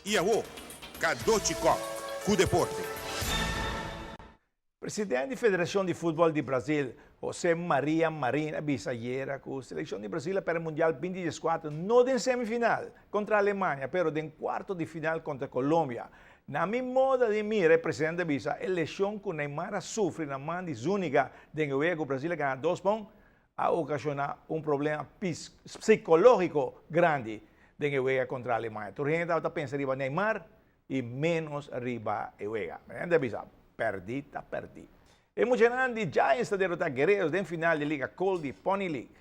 I awo, Cadochi Kock ku deporte. Presidente di Federacion di Futbol di Brazil, Jose Maria Marin a bisa ayera cu seleccion di Brazil a perde Mundial 2014 no den semifinal contra Alemania pero den cuarto di final contra Colombia. Na mi moda di mira e presidente a bisa e lesion cu Neymar a sufri na man di Zuniga den e wega cu Brazil a gana dos pa un a ocasiona un problema psicologico grandi den e wega contra Alemania. Tur hende tabata pensa riba Neymar y menos riba e wega. Hende a bisa, Perdí ta perdí. E muchanan di Giants ta derotá Guerreros den final di Liga Colt di Pony League.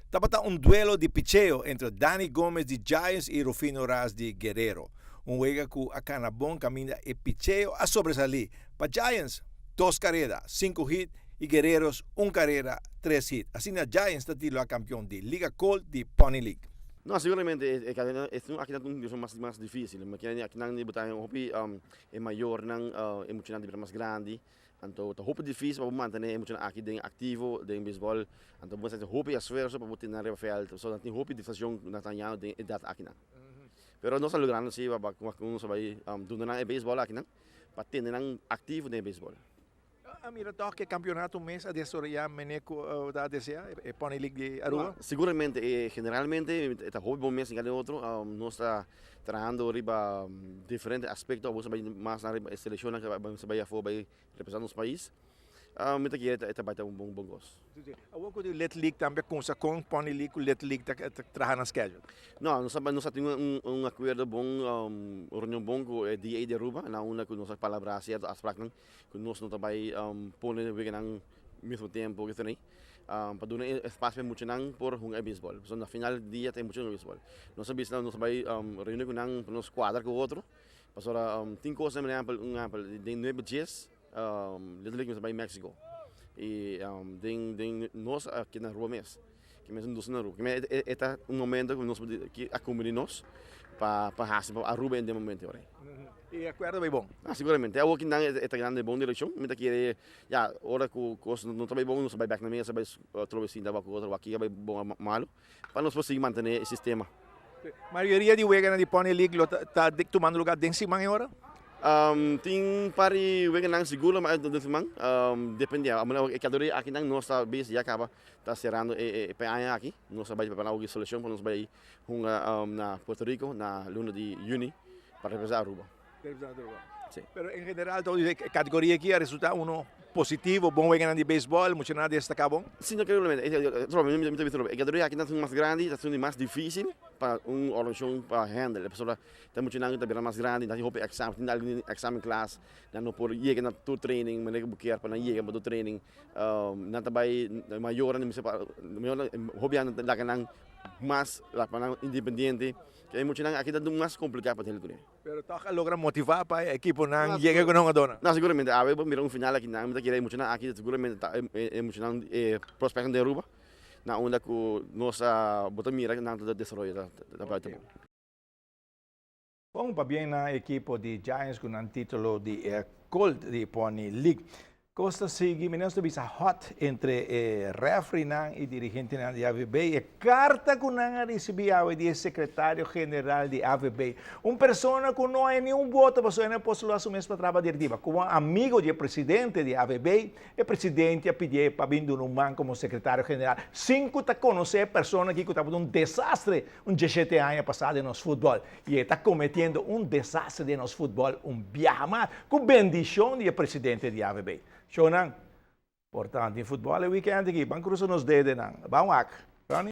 Tabata un duelo di picheo entre Dani Gomez di Giants y Rufino Ras di Guerrero. Un wega cu a cana bon caminda e picheo a sobresalí. Pa Giants, dos careda, cinco hit y Guerreros un careda, tres hit. Asina Giants ta titula campeon di Liga Colt di Pony League. No, seguramente e cadena esun aki ta un situacion mas mas dificil. Mi kende akinan di bo ta hopi e mayornan, e muchanan di bira mas grandi. Anto ta hopi dificil pa bo mantene e muchanan aki den activo den baseball. Anto bo mester haci hopi esfuerso pa bo tene nan riba veld. Pasobra nan tin hopi distraccion cu nan ta hañando den edad akinan. Pero nos ta logrando si pa cu nos a bay duna nan e baseball akinan pa tene nan activo den e baseball. A mira tòg ku e kampionato mes a desaroyá mene ku ta desea, e Pony League di Aruba? Siguramente, e generalmente e ta hopi bon mes den kada otro. Nos ta trahando riba diferente aspekto, abo sa bai mas na riba e selekshonnan ku a bai afó bai representá nos pais. Mi ta kere e ta bai ta un bon kos. Awor ku di Little League tambe a kumsa kon Pony League ku Little League ta traha nan schedule? No, nos a tin un akuerdo bon, un reunion bon ku e DA di Aruba na unda ku nos a palabrá sierto afspraknan ku nos no ta bai pone weganan mesmo tempo ku esei pa duna e espasio pa e muchanan por hunga e beisbòl. Pasobra na final di dia ta e muchanan hunga beisbòl. Nos a bisa nan nos ta bai reuni ku nan pa nos kuadra ku otro pasobra tin kosnan por ehèmpel un ehèmpel den nuebe dies Little League mester bai Mexico i den den nos a keda na Aruba mes. Ki mes nos na Aruba. E ta un momento ku nos a kumbini nos pa pa hasi pa Aruba den momento ora. E akuerdo bai bon? Ah, siguramente. Awor ki nan e ta grandi den bon direkshon. Mi ta kere ya ora ku kos no ta bai bon nos ta bai bèk na mesa bai trobe sinta wak ku otro wak kiko a bai bon òf malu pa nos por sigui mantené e sistema. Mayoria di weganan di Pony League lo ta tumando lugar den siman e ora? Tin un par di weganan sigur lo bai den siman, depende. E kategoria akinan nos ta bezig ya kaba ta serando e aña aki. Nos ta bai prepara un selekshon pa nos bai hunga na Puerto Rico na luna di yüni pa representa Aruba. Si. Pero en general ta e categoria aki a resulta uno positivo, bon weganan di baseball, muchanan a destaca bon? Si, no creo mi ta bisa e categoria aki ta esun mas grandi, ta esun di mas dificil pa un organisacion pa handle, pasobra ta muchanan ku ta bira mas grandi, nan tin hopi examen, tin algun examen klas, nan no por yega na tur training manera ku bo kier pa nan yega pa tur training, nan ta bai mayornan mester pa hopi nan ta laga nan mas pa nan independiente, e muchanan aki ta mas complica pa handle kuné. Pero tòg a logra motivá pa e ekiponan yega ku nan hungadónan. No, siguramente. Awe bo mira un final aki nan, mi ta kere e muchanan aki siguramente ta e muchanan e prospectnan di Aruba, na unda ku nos a bo ta mira nan ta desaroyo ta bai ta bon. Bon pabien na ekipo di Giants ku nan titulo di e Colt di Pony League. Kos ta sigui, mi nos ta bisa hot entre e refrinan i dirigentenan di AVB. E karta ku nan a risibí awe di e sekretario general di AVB, un persona ku no hay niun voto pasobra e no postulá su mes pa traha pa direktiva. Komo amigo di e presidente di AVB, e presidente a pidié pa bin duna un man komo sekretario general, sin ku ta konosé e persona aki ku tabata un desastre un dieshete aña pasá den nos futbòl. I e ta kometiendo un desastre den nos futbòl un biaha mas, ku bendishon di e presidente di AVB. Shownan, por tantu tin futbòl e wikènt aki, ban krusa nos dedenan. Ban wak.